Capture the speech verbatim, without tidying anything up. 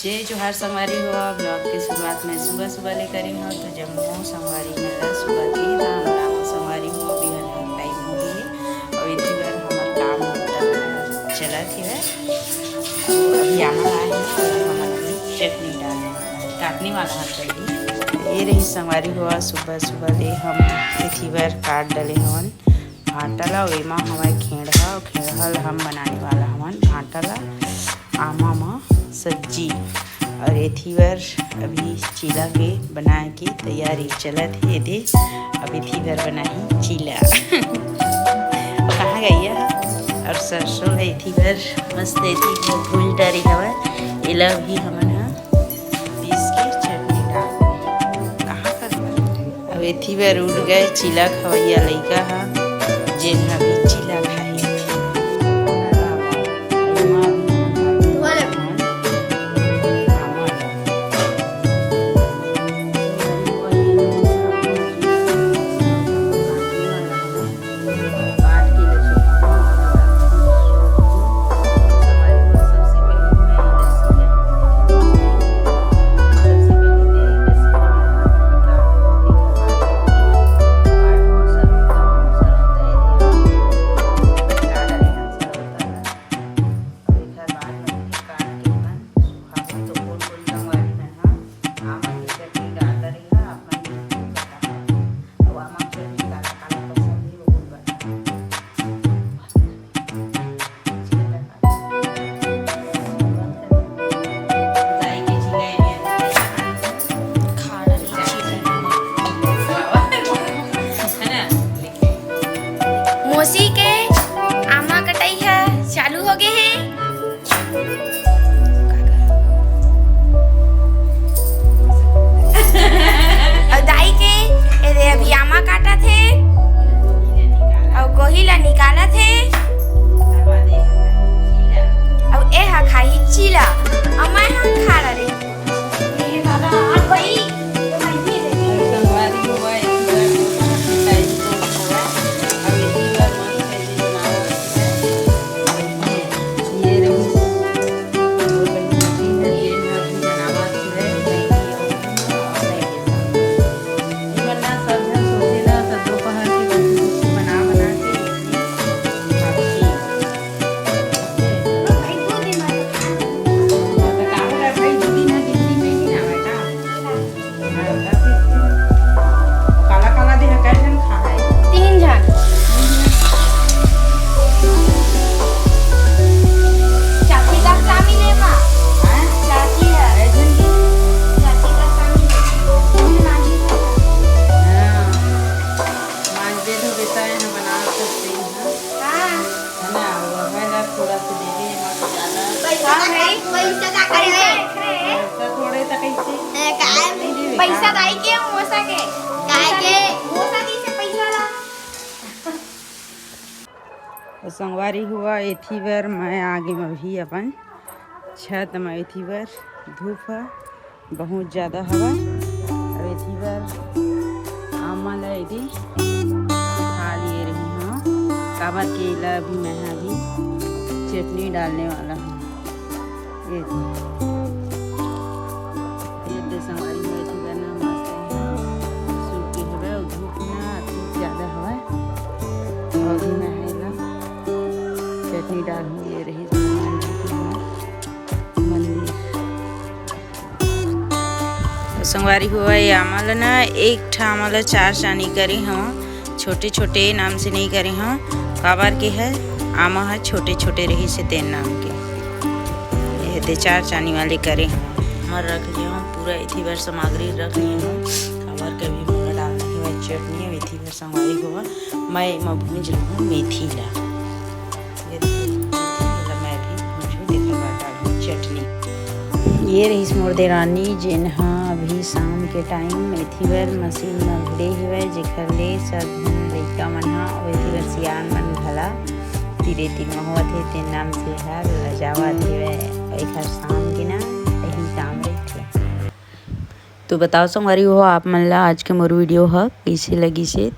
जय जोहार संगवारी हो, vlog के शुरुआत मैं सुबह सुबह ले करे हूँ। तो जम्मो संगवारी मन ला सुबह के राम राम। संगवारी हो, बिहान के टाइम हो गए और इतनी बार हमार काम चलत ही है। अभी आमा आए हैं और हमारे चटनी डालने वाला है, काटने वाला है चटनी। ये रही संगवारी हो, सुबह सुबह ले हम इतनी बार काट डाले हवन भांटा ला। एमा हमारे खेड़हा, खेड़हा ला हम बनाने वाला हवन भांटा ला। आमा म सब्जी और एथी बर अभी चीला के बनाए के तैयारी चलत हे। दे अभी एथी बर बनाही चीला। कहाँ गई है? और सरसों है एथी बर मस्त एथी भूज डारी हवय। एला भी हमन ह पीस के चटनी डाल कहाँ कर। अब एथी बर उठ गए चीला खवैया लइका ह, जेन ह भी चीला खाही। मौसी के आमा कटाई ह चालू हो गे हे। अउ दाई के एदे अभी आमा काटत हे अउ गोही ला निकालत हे। अउ ए हा खाही चीला, अउ मैं हा खा डारे। काला काला दे ह, कै झन खा है? तीन झन। चाची का सामी ले बा। हैं? चाची है। कै झन? चाची का सामी ले बा। हाँ। मांज दे धो बेटा, यहाँ बना सकते हैं। हाँ। है ना, वो है ना, थोड़ा सा दे दे, यहाँ से ज्यादा। पैसा हाँ का भाई। पैसा का करे? पैसा थोड़े सा कैसे? ए, काय? नहीं देवे पैसा का? दाई के, मौसा के। काय के? मौसा के से पैसा ला। संगवारी हो, एथी बर मैं आगे में भी अपन छत में एथी बर धूप ह बहुत ज्यादा हवय। अब एथी बर आमा ल एदे सुखा लिए रही हंव, काबर के एला अभी मैं ह अभी चटनी डालने वाला हूँ। ये, ये दे संगवारी हो, एथी बर ना मस्त हे, सूखी हवय, अउ धूप ना अति ज्यादा हवय। अउ अभी मैं ह एला चटनी डालहूँ। ये रही मंदिर। संगवारी हो, ये आमा ल ना एक ठा आमा ल चार चानी करे हंव, छोटे छोटे नाम से नहीं करे हंव, काबर के है आमा ह छोटे छोटे रही से तेन नाम के। ये दे चार चानी वाले करे हंव। मैं रख लिए हंव पूरा एथी बर सामग्री रख लिए हंव, काबर के अभी मोला डालना हे वह चटनी, अउ एथी बर संगवारी हो, मैं एमा भूंज लूँ मेथी ला। ये देखो, एला मैं भी भूंजहूँ, तेकर बाद डालहूँ चटनी। ये रहिस मोर देरानी, जेन ह अभी शाम के टाइम एथी बर मशीन म भिड़े हवय, जेकर ले सब झन लइका मन ह अउ एथी बर सियान मन घला तीरे तीर म होवत हे, तेन नाम से हर लजावत हेवय। एखर शाम के ना यही काम रहिथे। तो बताओ संगवारी हो, आप मन ला आज के मोर वीडियो ह कइसे लगिस हे,